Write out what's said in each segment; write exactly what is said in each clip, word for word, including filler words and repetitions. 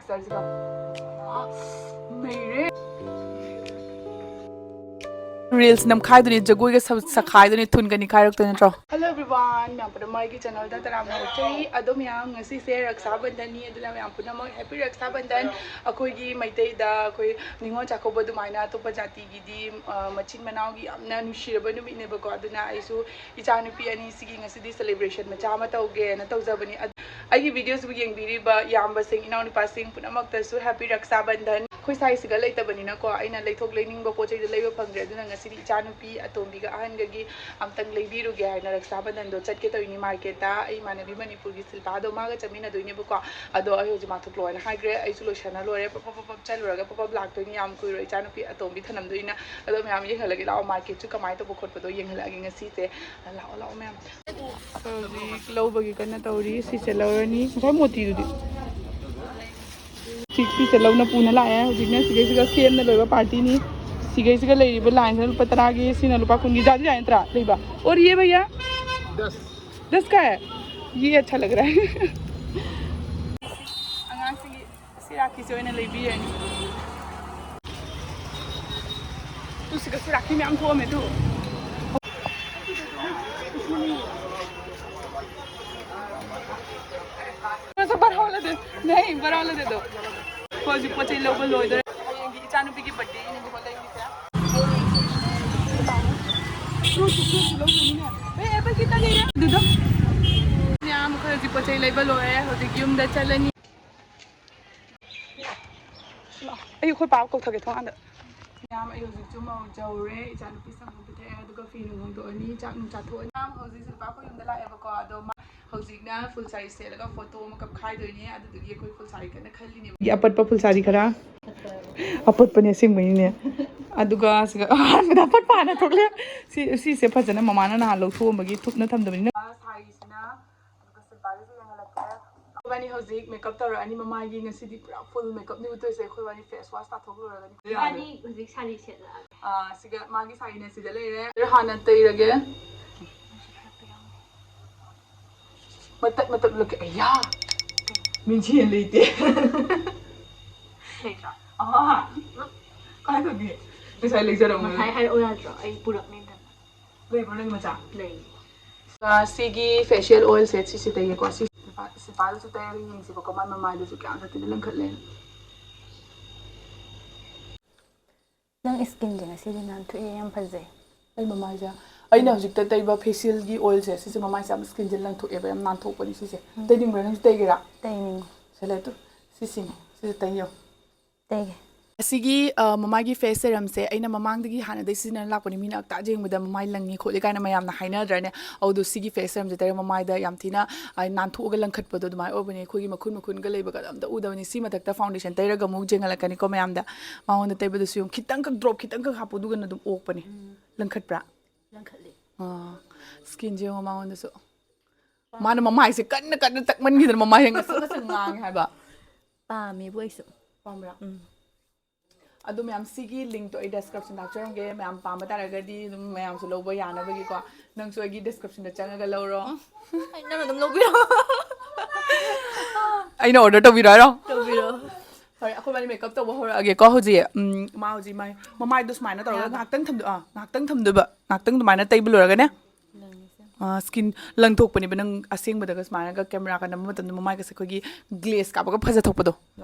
ꯆꯠꯁꯤꯀꯣ꯫ ꯅꯩꯔꯦ꯫ Reels ꯅꯝꯈꯥꯏꯗꯨꯅꯤ, ꯖꯒꯣꯏꯒ ꯁ-, ꯁꯈꯥꯏꯗꯨꯅꯤ, ꯊꯨꯟꯒ ꯅꯤꯈꯥꯏꯔꯛꯇꯣꯏ ꯅꯠꯇ꯭ꯔꯣ? Hello everyone, ꯃꯌꯥꯝ ꯄꯨꯝꯅꯃꯛ ꯑꯩꯒꯤ channelꯗ ꯇꯔꯥꯝꯅ ꯑꯣꯛꯆꯔꯤ꯫ ꯑꯗꯣ ꯃꯌꯥꯝ, ꯉꯁꯤꯁꯦ ꯔꯛꯁꯥ ꯕꯟꯙꯟꯅꯤ, ꯑꯗꯨꯅ ꯃꯌꯥꯝ ꯄꯨꯝꯅꯃꯛ happy ꯔꯛꯁꯥ ꯕꯟꯙꯟ꯫ ꯑꯩꯈꯣꯏꯒꯤ ꯃꯩꯇꯩꯗ ꯑꯩꯈꯣꯏ ꯅꯤꯉꯣꯜ ꯆꯥꯛꯀꯧꯕ ꯑꯗꯨꯃꯥꯏꯅ ꯑꯇꯣꯞꯄ ꯖꯥꯇꯤꯒꯤꯗꯤ, ꯑ, ꯃꯆꯤꯟ ꯃꯅꯥꯎꯒꯤ ꯌꯥꯝꯅ ꯅꯨꯡꯁꯤꯔꯕ ꯅꯨꯃꯤꯠꯅꯦꯕꯀꯣ꯫ ꯑꯗꯨꯅ ꯑꯩꯁꯨ ꯏꯆꯥꯅꯨꯄꯤ ꯑꯅꯤꯁꯤꯒꯤ ꯉꯁꯤꯗꯤ celebration ꯃꯆꯥ ꯑꯃ ꯇꯧꯒꯦꯅ ꯇꯧꯖꯕꯅꯤ꯫ ꯑꯗ-, ꯑꯩꯒꯤ videoꯁꯤꯕꯨ ꯌꯦꯡꯕꯤꯔꯤꯕ ꯏꯌꯥꯝꯕꯁꯤꯡ, ꯏꯅꯥꯎꯅꯨꯄꯥꯁꯤꯡ ꯄꯨꯝꯅꯃꯛꯇꯁꯨ happy ꯔꯛꯁꯥ ꯕꯟꯙꯟ꯫ ꯑꯩꯈꯣꯏ ꯁ꯭ꯋꯥꯏꯁꯤꯒ ꯂꯩꯇꯕꯅꯤꯅꯀꯣ, ꯑꯩꯅ ꯂꯩꯊꯣꯛ ꯂꯩꯅꯤꯡꯕ ꯄꯣꯠ ꯆꯩꯗꯣ ꯂꯩꯕ ꯐꯪꯗ꯭ꯔꯦ꯫ ꯑꯗꯨꯅ ꯉꯁꯤꯗꯤ ꯏꯆꯥꯅꯨꯄꯤ ꯑꯇꯣꯝꯕꯤꯒ ꯑꯍꯟꯒꯒꯤ ꯑꯝꯇꯪ ꯂꯩꯕꯤꯔꯨꯒꯦ ꯍꯥꯏꯅ ꯔꯛꯁꯥ ꯕꯟꯙꯟꯗꯣ ꯆꯠꯀꯦ ꯇꯧꯔꯤꯅꯤ marketꯇ꯫ ꯑꯩ ꯏꯃꯥꯟꯅꯕꯤ ꯃꯅꯤꯄꯨꯔꯒꯤ ꯁꯤꯜꯄꯥꯗꯣ ꯃꯥꯒ ꯆꯠꯃꯤꯟꯅꯗꯣꯏꯅꯦꯕꯀꯣ꯫ ꯑꯗꯣ ꯑꯩ ꯍꯧꯖꯤꯛ ꯃꯥ ꯊꯣꯛꯂꯛꯑꯣꯅ ꯍꯥꯏꯈ꯭ꯔꯦ꯫ ꯑꯩꯁꯨ ꯂꯣꯏꯁꯟꯅ ꯂꯣꯏꯔꯦ꯫ ꯄꯞ ꯄꯞ ꯄꯞ ꯄꯞ ꯆꯠꯂꯨꯔꯒ ꯄꯞ ꯄꯞ ꯂꯥꯛꯇꯣꯏꯅꯤ꯫ ꯌꯥꯝ ꯀꯨꯏꯔꯣꯏ ꯏꯆꯥꯅꯨꯄꯤ ꯑꯇꯣꯝꯕꯤ ꯊꯅꯝꯗꯣꯏꯅ꯫ ꯑꯗꯣ ꯃꯌꯥꯝ ꯌꯦꯡꯍꯜꯂꯒꯦ ꯂꯥꯛꯑꯣ, marketꯁꯨ ꯀꯃꯥꯏꯅ ꯇꯧꯕ ꯈꯣꯠꯄꯗꯣ ꯌꯦꯡꯍꯜꯂꯛꯑꯒꯦ ꯉꯁꯤꯁꯦ꯫ ꯂꯥꯛꯑꯣ, ꯂꯥꯛꯑꯣ ꯃꯌꯥꯝ꯫ ꯍꯧꯖꯤꯛ ꯂꯧꯕꯒꯤ ꯀꯟꯅ ꯇꯧꯔꯤ꯫ ꯁꯤꯁꯦ ꯂꯧꯔꯅꯤ꯫ ꯉꯁꯥꯏ ꯃꯣꯇꯤꯗꯨꯗꯤ? ꯁꯤ-, ꯁꯤꯁꯦ ꯂꯧꯅ ꯄꯨꯅ ꯂꯥꯛꯑꯦ꯫ ꯍꯧꯖꯤꯛꯅ ꯁꯤꯒꯩꯁꯤꯒ ꯁꯦꯝꯅ ꯂꯣꯏꯕ partyꯅꯤ꯫ ꯁꯤꯒꯩꯁꯤꯒ ꯂꯩꯔꯤꯕ lineꯁꯤꯅ ꯂꯨꯄꯥ ꯇꯔꯥꯒꯤ, ꯁꯤꯅ ꯂꯨꯄꯥ ꯀꯨꯟꯒꯤ꯫ ꯌꯥꯗꯤ ꯌꯥꯏ ꯅꯠꯇ꯭ꯔꯥ ꯂꯩꯕ? और ये भैया? दस। दस का है? ये अच्छा लग रहा है। ꯑꯉꯥꯡꯁꯤꯡꯒꯤ ꯁꯤ ꯔꯥꯈꯤꯁꯦ ꯑꯣꯏꯅ ꯂꯩꯕꯤꯔꯅꯤ꯫ ꯇꯨ ꯁꯤꯗꯁꯨ ꯔꯥꯈꯤ ꯃꯌꯥꯝ ꯊꯣꯛꯑꯝꯃꯦ ꯇꯨ꯫ ꯃꯁꯛ ꯕꯔꯥ ꯋꯥꯂꯥ ꯗꯦ, ꯅꯍꯤ, ꯕꯔꯥ ꯋꯥꯂꯥ ꯗꯦ ꯗꯣ꯫ ꯑꯩꯈꯣꯏ ꯍꯧꯖꯤꯛ ꯄꯣꯠ ꯆꯩ ꯂꯧꯕ ꯂꯣꯏꯗꯣꯔꯦ꯫ ꯍꯌꯦꯡꯗꯤ ꯏꯆꯥꯅꯨꯄꯤꯒꯤ birthdayꯅꯤꯅꯦ ꯍꯣ ꯂꯩꯔꯤꯁꯦ꯫ ꯑꯗꯨꯗꯣ ꯃꯌꯥꯝ ꯑꯩꯈꯣꯏ ꯍꯧꯖꯤꯛ ꯄꯣꯠ ꯆꯩ ꯂꯩꯕ ꯂꯣꯏꯔꯦ꯫ ꯍꯧꯖꯤꯛ ꯌꯨꯝꯗ ꯆꯠꯂꯅꯤ꯫ ꯑꯩ ꯑꯩꯈꯣꯏ ꯄꯥꯕ ꯀꯧꯊꯒꯦ ꯊꯣꯡꯒꯥꯟꯗ꯫ ꯃꯌꯥꯝ, ꯑꯩ ꯍꯧꯖꯤꯛꯁꯨ ꯃꯧ ꯆꯧꯔꯦ, ꯏꯆꯥꯅꯨꯄꯤ ꯁꯪꯒꯣꯝ ꯄꯤꯊꯛꯑꯦ, ꯑꯗꯨꯒ ꯐꯤ ꯅꯨꯡ ꯍꯣꯡꯗꯣꯛꯑꯅꯤ, ꯆꯥꯛ ꯅꯨꯡ ꯆꯥꯊꯣꯛꯑꯅꯤ꯫ ꯃꯌꯥꯝ, ꯍꯧꯖꯤꯛ ꯁꯤꯜꯄꯥ ꯑꯩꯈꯣꯏ ꯌꯨꯝꯗ ꯂꯥꯛꯑꯦꯕꯀꯣ, ꯑꯗꯣ ꯃꯥ ꯍꯧꯖꯤꯛꯅ full ꯁꯥꯔꯤ ꯁꯦꯠꯂꯒ photo ꯑꯃ ꯀꯥꯞꯈꯥꯏꯗꯣꯏꯅꯦ, ꯑꯗꯨꯗꯨꯒꯤ ꯑꯩꯈꯣꯏ full ꯁꯥꯔꯤ ꯀꯟꯅ ꯈꯜꯂꯤꯅꯦꯕ꯫ ꯑꯄꯠꯄ full ꯁꯥꯔꯤ ꯈꯔ꯫ ꯑꯄꯠꯄꯅꯦ ꯑꯁꯦꯡꯕꯩꯅꯦ꯫ ꯑꯗꯨꯒ ꯁꯤꯒ ꯑꯍꯥꯟꯕꯗ ꯑꯄꯠꯄ ꯍꯥꯟꯅ ꯊꯣꯛꯂꯛꯑꯦ꯫ ꯁꯤ, ꯁꯤꯁꯦ ꯐꯖꯅ ꯃꯃꯥꯅ ꯅꯍꯥꯟ ꯂꯧꯊꯣꯛꯑꯝꯕꯒꯤ ꯊꯨꯞꯅ ꯊꯝꯗꯕꯅꯤꯅ꯫ ꯁꯥꯔꯤꯁꯤꯅ ꯑꯗꯨꯒ ꯁꯤꯜꯄꯥꯒꯤꯁꯨ ꯌꯦꯡꯍꯜꯂꯛꯀꯦ꯫ ꯑꯩꯈꯣꯏꯕꯥꯅꯤ ꯍꯧꯖꯤꯛ makeup ꯇꯧꯔꯛꯑꯅꯤ꯫ ꯃꯃꯥꯏꯒꯤ ꯉꯁꯤꯗꯤ ꯄꯨꯔꯥ full makeupꯅꯤ ꯎꯠꯇꯣꯏꯁꯦ꯫ ꯑꯩꯈꯣꯏꯕꯥꯅꯤ face wash ꯇꯥꯊꯣꯛꯂꯨꯔꯒꯅꯤ꯫ ꯏꯕꯥꯅꯤ ꯍꯧꯖꯤꯛ ꯁꯥꯔꯤ ꯁꯦꯠꯂꯛꯑꯒꯦ꯫ ꯑꯥ, ꯁꯤꯒ ꯃꯥꯒꯤ ꯁꯥꯔꯤꯅ ꯁꯤꯗ ꯂꯩꯔꯦ꯫ ꯍꯥꯟꯅ ꯇꯩꯔꯒꯦ꯫ ꯃꯇꯠ ꯃꯇꯠ ꯎꯠꯂꯛꯀꯦ꯫ ꯑꯌꯥ! ꯃꯤꯡꯁꯦꯜ ꯂꯩꯇꯦ꯫ ꯂꯩꯇ꯭ꯔꯣ? ꯑꯍꯥ! ꯀꯥꯏꯗꯒꯤ? ꯉꯁꯥꯏ ꯂꯩꯖꯔꯝꯃꯣ꯫ ꯉꯁꯥꯏ ꯍꯥꯏꯔꯛꯑꯣ ꯌꯥꯗ꯭ꯔꯣ? ꯑꯩ ꯄꯨꯔꯛꯅꯤꯗꯅ꯫ ꯂꯩꯕ꯭ꯔꯣ ꯅꯪꯒꯤ ꯃꯆꯥ? ꯂꯩ꯫ ꯑ, ꯁꯤꯒꯤ facial oil setꯁꯦ ꯁꯤꯁꯦ ꯇꯩꯒꯦꯀꯣ꯫ ꯁꯤ ꯁꯤꯐꯥꯗꯨꯁꯨ ꯇꯩꯔꯒ ꯌꯦꯡꯁꯤꯕꯀꯣ꯫ ꯃꯥꯏ ꯃꯃꯥꯏꯗꯨꯁꯨ ꯀꯌꯥꯝ ꯁꯥꯊꯤꯅ ꯂꯪꯈꯠꯂꯦ꯫ ꯅꯪ skinꯁꯦ ꯉꯁꯤꯗꯤ ꯅꯥꯟꯊꯣꯛꯑꯦ, ꯌꯥꯝ ꯐꯖꯩ꯫ ꯑꯩ ꯃꯃꯥꯏꯁꯦ, ꯑꯩꯅ ꯍꯧꯖꯤꯛꯇ ꯇꯩꯕ facialꯒꯤ oilꯁꯦ, ꯁꯤꯁꯦ ꯃꯃꯥꯏꯁꯦ ꯌꯥꯝ skinꯁꯦ ꯂꯪꯊꯣꯛꯑꯦꯕ, ꯌꯥꯝ ꯅꯥꯟꯊꯣꯛꯄꯅꯤ ꯁꯤꯁꯦ꯫ ꯎꯝ꯫ ꯇꯩꯅꯤꯡꯕ꯭ꯔꯥ? ꯅꯪꯁꯨ ꯇꯩꯒꯦꯔꯥ? ꯇꯩꯅꯤꯡꯉꯤ꯫ ꯁꯦ ꯂꯩ ꯇꯨ, ꯁꯤꯁꯤꯅꯦ, ꯁꯤꯁꯦ ꯇꯩꯌꯣ꯫ ꯇꯩꯒꯦ꯫ ꯑꯁꯤꯒꯤ, ꯑ, ꯃꯃꯥꯏꯒꯤ face serumꯁꯦ ꯑꯩꯅ ꯃꯃꯥꯡꯗꯒꯤ ꯍꯥꯟꯅꯗꯩ ꯁꯤꯖꯤꯟꯅꯔ ꯂꯥꯛꯄꯅꯤ꯫ ꯃꯤꯅ ꯑꯛꯇꯥ ꯌꯦꯡꯕꯗ ꯃꯃꯥꯏ ꯂꯪꯉꯤ ꯈꯣꯠꯂꯤ ꯀꯥꯏꯅ ꯃꯌꯥꯝꯅ ꯍꯥꯏꯅꯗ꯭ꯔꯅꯦ? ꯑꯗꯨꯗꯣ ꯁꯤꯒꯤ face serumꯁꯦ ꯇꯩꯔꯒ ꯃꯃꯥꯏꯗ ꯌꯥꯝ ꯊꯤꯅ, ꯑ, ꯅꯥꯟꯊꯣꯛꯑꯒ ꯂꯪꯈꯠꯄꯗꯣ ꯑꯗꯨꯃꯥꯏꯅ ꯑꯣꯏꯕꯅꯦ꯫ ꯑꯩꯈꯣꯏꯒꯤ ꯃꯈꯨꯟ ꯃꯈꯨꯟꯒ ꯂꯩꯕꯒ ꯑꯝꯇ ꯎꯗꯕꯅꯤ꯫ ꯁꯤ ꯃꯊꯛꯇ foundation ꯇꯩꯔꯒ ꯑꯃꯨꯛ ꯌꯦꯡꯍꯜꯂꯛꯀꯅꯤꯀꯣ ꯃꯌꯥꯝꯗ꯫ ꯃꯉꯣꯟꯗ ꯇꯩꯕꯗꯨꯁꯨ ꯌꯦꯡꯉꯨ, ꯈꯤꯇꯪꯈꯛ drop ꯈꯤꯇꯪꯈꯛ ꯍꯥꯞꯄꯨ, ꯑꯗꯨꯒꯅ ꯑꯗꯨꯝ ꯑꯣꯛꯄꯅꯦ꯫ ꯎꯝ꯫ ꯂꯪꯈꯠꯄ꯭ꯔꯥ? ꯂꯪꯈꯠꯂꯤ꯫ ꯑꯥ, skinꯁꯦ ꯌꯦꯡꯉꯣ ꯃꯉꯣꯟꯗꯁꯨ꯫ ꯃꯥꯅ ꯃꯃꯥꯏꯁꯦ ꯀꯟꯅ ꯀꯟꯅ ꯇꯛꯃꯟꯈꯤꯗꯅ ꯃꯃꯥꯏꯁꯦ ꯉꯁꯪ ꯉꯁꯪ ꯉꯥꯡꯉꯦ ꯍꯥꯏꯕ꯫ ꯄꯥꯝꯃꯦꯕꯨ ꯑꯩꯁꯨ꯫ ꯄꯥꯝꯕ꯭ꯔꯥ? ꯎꯝ꯫ ꯑꯗꯨ ꯃꯌꯥꯝ, ꯁꯤꯒꯤ linkꯇꯣ ꯑꯩ descriptionꯗ ꯍꯥꯞꯆꯔꯝꯒꯦ꯫ ꯃꯌꯥꯝ ꯄꯥꯝꯕ ꯇꯥꯔꯒꯗꯤ ꯑꯗꯨꯝ ꯃꯌꯥꯝꯁꯨ ꯂꯧꯕ ꯌꯥꯅꯕꯒꯤꯀꯣ꯫ ꯅꯪꯁꯨ ꯑꯩꯒꯤ descriptionꯗ ꯆꯪꯉꯒ ꯂꯧꯔꯣ꯫ ꯎꯝ, ꯅꯪ ꯑꯗꯨꯝ ꯂꯧꯕꯤꯔꯣ꯫ ꯑꯩꯅ order ꯇꯧꯕꯤꯔꯣ ꯍꯥꯏꯔꯣ? ꯇꯧꯕꯤꯔꯣ꯫ ꯍꯣꯏ, ꯑꯩꯈꯣꯏ ꯏꯕꯥꯅꯤ makeup ꯇꯧꯕ ꯍꯧꯔꯛꯑꯒꯦꯀꯣ ꯍꯧꯖꯤꯛ꯫ ꯎꯝ, ꯃꯥ ꯍꯧꯖꯤꯛ ꯃꯥꯏ, ꯃꯃꯥꯏꯗꯣ ꯁꯨꯃꯥꯏꯅ ꯇꯧꯔꯒ ꯌꯥꯕ꯫ ꯉꯥꯏꯍꯥꯛꯇꯪ ꯊꯝꯗꯣ-, ꯑꯥ, ꯉꯥꯏꯍꯥꯛꯇꯪ ꯊꯝꯗꯣꯏꯕ꯫ ꯉꯥꯏꯍꯥꯛꯇꯪ ꯑꯗꯨꯃꯥꯏꯅ ꯇꯩꯕ ꯂꯣꯏꯔꯒꯅꯦ, ꯂꯪꯉꯤꯁꯦ꯫ ꯑꯥ, skin ꯂꯪꯊꯣꯛꯄꯅꯦꯕ꯫ ꯅꯪ ꯑꯁꯦꯡꯕꯗꯒ ꯁꯨꯃꯥꯏꯅꯒ cameraꯒ ꯅꯝꯕ ꯃꯇꯝꯗ ꯃꯃꯥꯏꯒꯁꯦ ꯑꯩꯈꯣꯏꯒꯤ glaze ꯀꯥꯞꯄꯒ ꯐꯖꯊꯣꯛꯄꯗꯣ꯫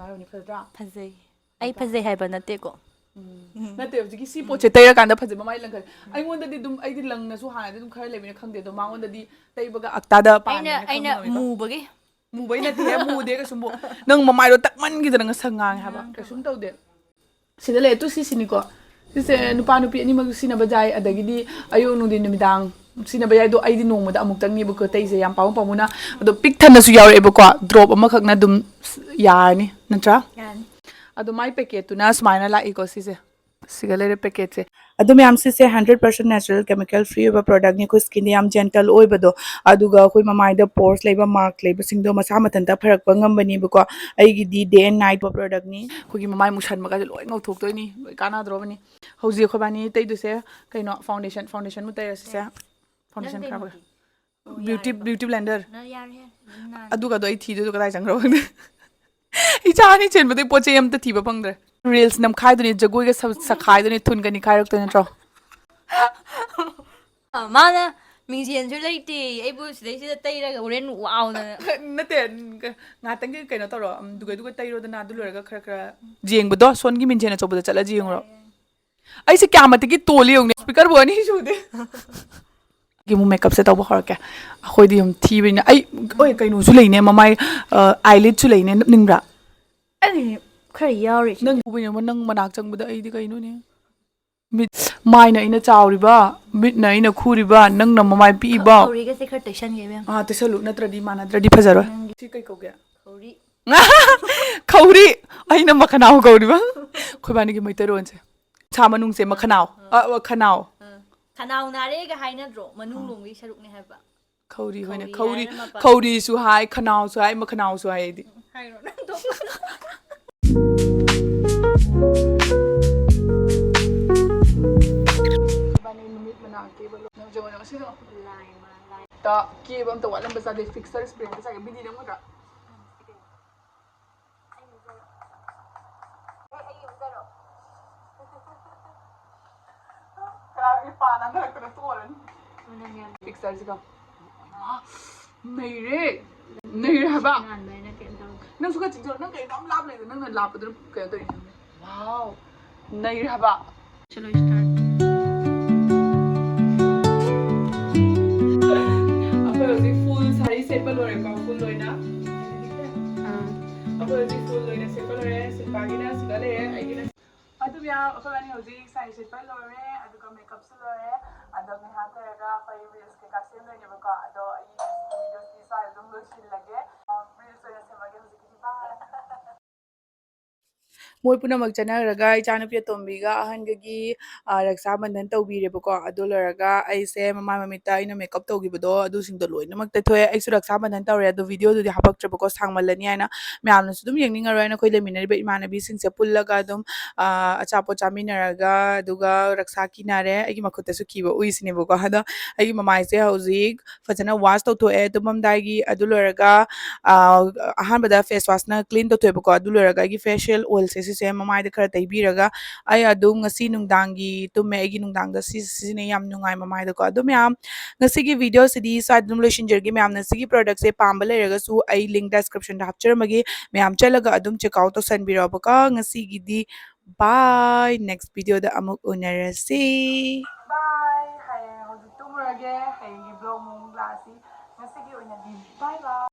ꯐꯖꯗ꯭ꯔꯥ? ꯐꯖꯩ꯫ ꯑꯩ ꯐꯖꯩ ꯍꯥꯏꯕ ꯅꯠꯇꯦꯀꯣ꯫ ꯎꯝ꯫ ꯎꯝ꯫ ꯅꯠꯇꯦ, ꯍꯧꯖꯤꯛꯀꯤ ꯁꯤ ꯎꯝ꯫ ꯄꯣꯠꯁꯦ ꯇꯩꯔꯀꯥꯟꯗ ꯐꯖꯩ, ꯃꯃꯥꯏ ꯂꯪꯈꯠ-, ꯑꯩꯉꯣꯟꯗꯗꯤ ꯑꯗꯨꯝ, ꯑꯩꯗꯤ ꯂꯪꯅꯁꯨ ꯍꯥꯟꯅꯗꯤ ꯑꯗꯨꯝ ꯈꯔ ꯂꯩꯕꯅꯤꯅ ꯈꯪꯗꯦ, ꯑꯗꯣ ꯃꯉꯣꯟꯗꯗꯤ ꯇꯩꯕꯒ ꯑꯛꯇꯥꯗ ꯑꯩꯅ, ꯄꯥꯟꯕꯅꯤꯅ ꯑꯩꯅ ꯈꯪꯕ ꯉꯝꯃꯤꯀꯣ꯫ ꯃꯨꯕꯒꯤ꯫ ꯃꯨꯕꯩ ꯅꯠꯇꯦꯍꯦ, ꯃꯨꯗꯦ ꯀꯩꯁꯨꯝꯕꯨ꯫ ꯅꯪ ꯃꯃꯥꯏꯗꯣ ꯇꯛꯃꯟꯈꯤꯗꯅ ꯉꯁꯪ ꯉꯥꯡꯉꯦ ꯍꯥꯏꯕ꯫ ꯉꯥꯡꯈ꯭ꯔꯕ꯫ ꯀꯩꯁꯨꯝ ꯇꯧꯗꯦ꯫ ꯁꯤꯗ ꯂꯩ, ꯇꯨ ꯁꯤꯁꯤꯅꯤꯀꯣ꯫ ꯁꯤꯁꯦ ꯅꯨꯄꯥ ꯅꯨꯄꯤ ꯑꯅꯤꯃꯛ ꯁꯤꯖꯤꯟꯅꯕ ꯌꯥꯏ, ꯑꯗꯒꯤꯗꯤ ꯑꯌꯨꯛ, ꯅꯨꯡꯊꯤꯟ, ꯅꯨꯃꯤꯗꯥꯡ ꯁꯤꯖꯤꯟꯅꯕ ꯌꯥꯏ꯫ ꯑꯗꯣ ꯑꯩꯗꯤ ꯅꯣꯡꯃꯗ ꯑꯃꯨꯛꯇꯪꯅꯦꯕꯀꯣ ꯇꯩꯁꯦ, ꯌꯥꯝ ꯄꯥꯝꯃꯨ ꯄꯥꯝꯃꯨꯅ꯫ ꯑꯗꯣ ꯄꯤꯛ ꯊꯟꯅꯁꯨ ꯌꯥꯎꯔꯛꯑꯦꯕꯀꯣ, drop ꯑꯃꯈꯛꯅ ꯑꯗꯨꯝ ꯌꯥꯔꯅꯤ, ꯅꯠꯇ꯭ꯔꯥ? ꯌꯥꯅꯤ꯫ ꯑꯗꯣ ꯃꯥꯏ packetꯇꯨꯅ ꯁꯨꯃꯥꯏꯅ ꯂꯥꯛꯏꯀꯣ ꯁꯤꯁꯦ꯫ ꯁꯤꯒ ꯂꯩꯔꯦ packetꯁꯦ꯫ ꯑꯗꯣ ꯃꯌꯥꯝ, ꯁꯤꯁꯦ hundred percent natural, chemical free ꯑꯣꯏꯕ productꯅꯤ꯫ ꯑꯩꯈꯣꯏ skinꯗ ꯌꯥꯝ gentle ꯑꯣꯏꯕꯗꯣ, ꯑꯗꯨꯒ ꯑꯩꯈꯣꯏ ꯃꯃꯥꯏꯗ pores ꯂꯩꯕ, mark ꯂꯩꯕꯁꯤꯡꯗꯣ ꯃꯁꯥ ꯃꯊꯟꯇ ꯐꯔꯛꯄ ꯉꯝꯕꯅꯦꯕꯀꯣ꯫ ꯑꯩꯒꯤꯗꯤ day and night productꯅꯤ꯫ ꯑꯩꯈꯣꯏꯒꯤ ꯃꯃꯥꯏ ꯃꯨꯁꯟꯕꯒꯁꯦ ꯂꯣꯏ ꯉꯧꯊꯣꯛꯇꯣꯏꯅꯤ, ꯂꯣꯏ ꯀꯥꯟꯅꯗ꯭ꯔꯣꯕꯅꯤ꯫ ꯍꯧꯖꯤꯛ ꯑꯩꯈꯣꯏ ꯏꯕꯥꯅꯤ ꯇꯩꯗꯣꯏꯁꯦ ꯀꯩꯅꯣ, foundation, foundationꯃꯨꯛ ꯇꯩꯔꯁꯤꯁꯦ꯫ Foundation ꯅꯪ ꯈꯔ ꯀꯩꯅꯣꯗꯤ? ꯑꯣ, beauty, ꯌꯥꯔꯦꯀꯣ꯫ Beauty blender꯫ ꯅꯪ ꯌꯥꯔꯦꯍꯦ꯫ ꯑꯗꯨꯝ ꯅꯥꯟ-, ꯑꯗꯨꯒꯗꯣ ꯑꯩ ꯊꯤꯗꯣꯏꯗꯣ ꯀꯗꯥꯏ ꯆꯪꯈ꯭ꯔꯕ ꯈꯪꯗꯦ꯫ ꯏꯆꯥ ꯑꯅꯤ ꯆꯦꯟꯕꯗꯩ ꯄꯣꯠ ꯆꯩ ꯑꯝꯇ ꯊꯤꯕ ꯐꯪꯗ꯭ꯔꯦ꯫ ꯔꯤꯜꯁ ꯅꯝꯈꯥꯏꯗꯣꯏꯅꯤ, ꯖꯒꯣꯏꯒ ꯁ- ꯁꯈꯥꯏꯗꯣꯏꯅꯤ, ꯊꯨꯟꯒ ꯅꯤꯈꯥꯏꯔꯛꯇꯣꯏ ꯅꯠꯇ꯭ꯔꯣ? ꯃꯥꯅ ꯃꯤꯡꯖꯦꯜꯁꯨ ꯂꯩꯇꯦ, ꯑꯩꯕꯨ ꯁꯤꯗꯩꯁꯤꯗ ꯇꯩꯔꯒ ꯍꯣꯔꯦꯟ ꯋꯥꯎꯗꯅ꯫ ꯅꯠꯇꯦ, ꯉꯥꯏꯍꯥꯛꯇꯪꯒꯤ ꯀꯩꯅꯣ ꯇꯧꯔꯣ, ꯎꯝ, ꯗꯨꯒꯩ ꯗꯨꯒꯩ ꯇꯩꯔꯣꯗꯅ, ꯑꯗꯨ ꯂꯣꯏꯔꯒ ꯈꯔ ꯈꯔ ꯌꯦꯡꯕꯗꯣ, ꯁꯣꯟꯒꯤ ꯃꯤꯡꯖꯦꯜ ꯑꯆꯧꯕꯗ ꯆꯠꯂ ꯌꯦꯡꯉꯨꯔꯣ꯫ ꯑꯩꯁꯦ ꯀꯌꯥ ꯃꯇꯤꯛꯀꯤ ꯇꯣꯜꯂꯤ ꯌꯦꯡꯉꯨꯅꯦ, ꯁ꯭ꯄꯤꯀꯔꯕꯨ ꯑꯅꯤ ꯁꯨꯗꯦ꯫ ꯑꯩꯒꯤ ꯑꯃꯨꯛ ꯃꯦꯀꯞꯁꯦ ꯇꯧꯕ ꯍꯧꯔꯛꯀꯦ꯫ ꯑꯩꯈꯣꯏꯗꯤ ꯑꯗꯨꯝ ꯊꯤꯕꯅꯤꯅ꯫ ꯑꯩ, ꯍꯣꯏ, ꯀꯩꯅꯣꯁꯨ ꯂꯩꯅꯦ, ꯃꯃꯥꯏ ꯑꯥꯏꯂꯤꯠꯁꯨ ꯂꯩꯅꯦ, ꯅꯞꯅꯤꯡꯕ꯭ꯔꯥ? ꯑꯩ ꯈꯔ ꯌꯥꯎꯔꯤ ꯁꯤꯗ꯫ ꯅꯪ ꯎꯕꯩꯅꯦ, ꯅꯪ ꯃꯅꯥꯛ ꯆꯪꯕꯗ ꯑꯩꯗꯤ ꯀꯩꯅꯣꯅꯦ꯫ ꯃꯤꯠ, ꯃꯥꯏꯅ ꯑꯩꯅ ꯆꯥꯎꯔꯤꯕ, ꯃꯤꯠꯅ ꯑꯩꯅ ꯈꯨꯔꯤꯕ, ꯅꯪꯅ ꯃꯃꯥꯏ ꯄꯤꯛꯏꯕ꯫ ꯈꯧꯔꯤꯒꯁꯦ ꯈꯔ ꯇꯩꯁꯟꯒꯦ ꯏꯕꯦꯝ꯫ ꯑꯥ, ꯇꯩꯁꯜꯂꯨ, ꯅꯠꯇ꯭ꯔꯗꯤ ꯃꯥꯟꯅꯗ꯭ꯔꯗꯤ ꯐꯖꯔꯣꯏ꯫ ꯅꯪꯒꯤ ꯁꯤ ꯀꯩ ꯀꯧꯒꯦ? ꯈꯧꯔꯤ꯫ ꯈꯧꯔꯤ꯫ ꯑꯩꯅ ꯃꯈꯅꯥꯎ ꯀꯧꯔꯤꯕ꯫ ꯑꯩꯈꯣꯏꯕꯥꯅꯤꯒꯤ ꯃꯩꯇꯩꯔꯣꯟꯁꯦ, ꯁꯥ ꯃꯅꯨꯡꯁꯦ ꯃꯈꯅꯥꯎ꯫ ꯑ, ꯑ, ꯈꯅꯥꯎ꯫ ꯈꯅꯥꯎ ꯅꯥꯔꯦꯒ ꯍꯥꯏꯅꯗ꯭ꯔꯣ? ꯃꯅꯨꯡ ꯂꯣꯝꯒꯤ ꯁꯔꯨꯛꯅꯦ ꯍꯥꯏꯕ꯫ ꯈꯧꯔꯤ ꯍꯣꯏꯅꯦ꯫ ꯈꯧꯔꯤ ꯈꯧꯔꯤ, ꯍꯥꯏꯔ ꯃꯄꯥ꯫ ꯈꯧꯔꯤꯁꯨ ꯍꯥꯏ, ꯈꯅꯥꯎꯁꯨ ꯍꯥꯏ, ꯃꯈꯅꯥꯎꯁꯨ ꯍꯥꯏ ꯑꯩꯗꯤ꯫ ꯍꯥꯏꯔꯣ ꯅꯪ ꯊꯣꯛꯄ꯫ ꯏꯕꯥꯅꯤ ꯅꯨꯃꯤꯠ ꯃꯅꯥ ꯀꯦꯕ ꯂꯣꯏ-, ꯅꯪ ꯖꯒꯣꯏ ꯉꯁꯤꯗꯣ꯫ ꯂꯥꯏ ꯃꯥ ꯂꯥꯏ꯫ ꯇ ꯀꯦꯕ ꯑꯝꯇ ꯋꯥꯠꯂꯝꯕ ꯆꯥꯗꯦ꯫ ꯐꯤꯛꯁꯔ ꯁ꯭ꯄ꯭ꯔꯦ ꯑꯝꯇ ꯆꯥꯏꯒꯦ꯫ ꯕꯤꯗꯤ ꯅꯪꯒꯗ꯭ꯔꯥ? ꯀꯅꯥꯒꯤ ꯄꯥ ꯅꯥꯟꯊꯔꯛꯇꯅ ꯇꯣꯛꯑꯔꯅꯤ꯫ ꯃꯅꯝ ꯌꯥꯝ ꯐꯤꯛꯁꯔꯁꯤꯒ꯫ ꯅꯩꯔꯦ꯫ ꯅꯩꯔꯦ ꯍꯥꯏꯕ꯫ ꯉꯥꯟꯕ ꯍꯥꯏꯅ ꯀꯩꯅꯣ ꯇꯧꯗꯦ꯫ ꯅꯪꯁꯨ ꯈꯔ ꯆꯤꯡꯊꯣꯔꯛꯑꯣ꯫ ꯅꯪ ꯀꯩꯅꯣ ꯌꯥꯝ ꯂꯥꯞꯅ ꯂꯩꯗꯣ꯫ ꯅꯪꯅ ꯂꯥꯞꯄꯗꯨꯅ ꯀꯩꯅꯣ ꯇꯧꯔꯤꯅꯦ꯫ ꯋꯥꯎ꯫ ꯅꯩꯔꯦ ꯍꯥꯏꯕ꯫ ꯆꯠꯂꯣ start꯫ ꯑꯩꯈꯣꯏ ꯍꯧꯖꯤꯛ ꯐꯨꯜ ꯁꯥꯔꯤ ꯁꯦꯠꯄ ꯂꯣꯏꯔꯦꯀꯣ, ꯐꯨꯜ ꯂꯣꯏꯅ꯫ ꯑꯥ꯫ ꯑꯩꯈꯣꯏ ꯍꯧꯖꯤꯛ ꯐꯨꯜ ꯂꯣꯏꯅ ꯁꯦꯠꯄ ꯂꯣꯏꯔꯦ꯫ ꯁꯤꯜꯄꯥꯒꯤꯅ ꯁꯤꯗ ꯂꯩꯔꯦ, ꯑꯩꯒꯤꯅ꯫ ꯑꯗꯨ ꯃꯌꯥꯝ ꯑꯩꯈꯣꯏ ꯋꯥꯅꯤ ꯍꯧꯖꯤꯛ ꯁꯥꯔꯤ ꯁꯦꯠꯄ ꯂꯣꯏꯔꯦ, ꯑꯗꯨꯒ ꯃꯦꯀꯞꯁꯨ ꯂꯣꯏꯔꯦ꯫ ꯑꯗꯣ ꯉꯥꯏꯍꯥꯛ ꯂꯩꯔꯒ ꯑꯩꯈꯣꯏ ꯔꯤꯜꯁ ꯀꯩꯀꯥ ꯁꯦꯝꯗꯣꯏꯅꯦꯕꯀꯣ꯫ ꯑꯗꯣ ꯑꯩ ꯉꯁꯤꯒꯤ ꯚꯤꯗꯤꯑꯣꯁꯤ ꯁ꯭ꯋꯥꯏꯗ ꯑꯗꯨꯝ ꯂꯣꯏꯁꯤꯜꯂꯒꯦ꯫ ꯔꯤꯜꯁ ꯑꯣꯏꯅ ꯁꯦꯝꯃꯒꯦ ꯍꯧꯖꯤꯛꯀꯤꯗꯤ꯫ ꯕꯥꯏ꯫ ꯃꯣꯏ ꯄꯨꯝꯅꯃꯛ ꯆꯠꯅꯈ꯭ꯔꯒ ꯏꯆꯥꯅꯨꯄꯤ ꯑꯇꯣꯝꯕꯤꯒ ꯑꯍꯟꯒꯒꯤ, ꯑ, ꯔꯛꯁꯥ ꯕꯟꯙꯟ ꯇꯧꯕꯤꯔꯦꯕꯀꯣ꯫ ꯑꯗꯨ ꯂꯣꯏꯔꯒ ꯑꯩꯁꯦ ꯃꯃꯥꯏ ꯃꯃꯤꯠꯇ ꯑꯩꯅ ꯃꯦꯀꯞ ꯇꯧꯈꯤꯕꯗꯣ ꯑꯗꯨꯁꯤꯡꯗꯣ ꯂꯣꯏꯅꯃꯛ ꯇꯩꯊꯣꯛꯑꯦ꯫ ꯑꯩꯁꯨ ꯔꯛꯁꯥ ꯕꯟꯙꯟ ꯇꯧꯔꯦ, ꯑꯗꯣ ꯚꯤꯗꯤꯑꯣꯗꯨꯗꯤ ꯍꯥꯄꯛꯇ꯭ꯔꯦꯕꯀꯣ, ꯁꯥꯡꯃꯜꯂꯅꯤ ꯍꯥꯏꯅ꯫ ꯃꯌꯥꯝꯅꯁꯨ ꯑꯗꯨꯝ ꯌꯦꯡꯅꯤꯡꯉꯔꯣꯏꯅ ꯑꯩꯈꯣꯏ ꯂꯩꯃꯤꯟꯅꯔꯤꯕ ꯏꯃꯥꯟꯅꯕꯤꯁꯤꯡꯁꯦ ꯄꯨꯜꯂꯒ ꯑꯗꯨꯝ, ꯑ, ꯑꯆꯥꯄꯣꯠ ꯆꯥꯃꯤꯟꯅꯔꯒ, ꯑꯗꯨꯒ ꯔꯛꯁꯥ ꯀꯤꯅꯔꯦ꯫ ꯑꯩꯒꯤ ꯃꯈꯨꯠꯇꯁꯨ ꯀꯤꯕ ꯎꯏꯁꯤꯅꯦꯕꯀꯣ꯫ ꯑꯗꯣ ꯑꯩꯒꯤ ꯃꯃꯥꯏꯁꯦ ꯍꯧꯖꯤꯛ ꯐꯖꯅ wash ꯇꯧꯊꯣꯛꯑꯦ ꯇꯨꯝꯃꯝꯗꯥꯏꯒꯤ꯫ ꯑꯗꯨ ꯂꯣꯏꯔꯒ, ꯑ, ꯑꯍꯥꯟꯕꯗ face washꯅ clean ꯇꯧꯊꯣꯛꯑꯦꯕꯀꯣ꯫ ꯑꯗꯨ ꯂꯣꯏꯔꯒ ꯑꯩꯒꯤ facial oilꯁꯦ ꯁꯤꯁꯦ ꯃꯃꯥꯏꯗ ꯈꯔ ꯇꯩꯕꯤꯔꯒ ꯑꯩ ꯑꯗꯨꯝ ꯉꯁꯤ ꯅꯨꯡꯗꯥꯡꯒꯤ ꯇꯨꯝꯃꯦ꯫ ꯑꯩꯒꯤ ꯅꯨꯡꯗꯥꯡꯗ ꯁꯤ ꯁꯤꯖꯤꯟꯅꯩ, ꯌꯥꯝ ꯅꯨꯡꯉꯥꯏ ꯃꯃꯥꯏꯗꯀꯣ꯫ ꯑꯗꯨ ꯃꯌꯥꯝ, ꯉꯁꯤꯒꯤ ꯚꯤꯗꯤꯑꯣꯁꯤꯗꯤ ꯁ꯭ꯋꯥꯏꯗ ꯑꯗꯨꯝ ꯂꯣꯏꯁꯤꯟꯖꯔꯒꯦ꯫ ꯃꯌꯥꯝꯅ ꯁꯤꯒꯤ productꯁꯦ ꯄꯥꯝꯕ ꯂꯩꯔꯒꯁꯨ ꯑꯩ link descriptionꯗ ꯍꯥꯞꯆꯔꯝꯃꯒꯦ, ꯃꯌꯥꯝ ꯆꯠꯂꯒ ꯑꯗꯨꯝ check out ꯇꯧꯁꯟꯕꯤꯔꯣꯕꯀꯣ꯫ ꯉꯁꯤꯒꯤꯗꯤ bye, next videoꯗ ꯑꯃꯨꯛ ꯎꯅꯔꯁꯤ꯫ Bye, ꯍꯌꯦꯡ ꯍꯧꯖꯤꯛ ꯇꯨꯝꯃꯨꯔꯒꯦ, ꯍꯌꯦꯡ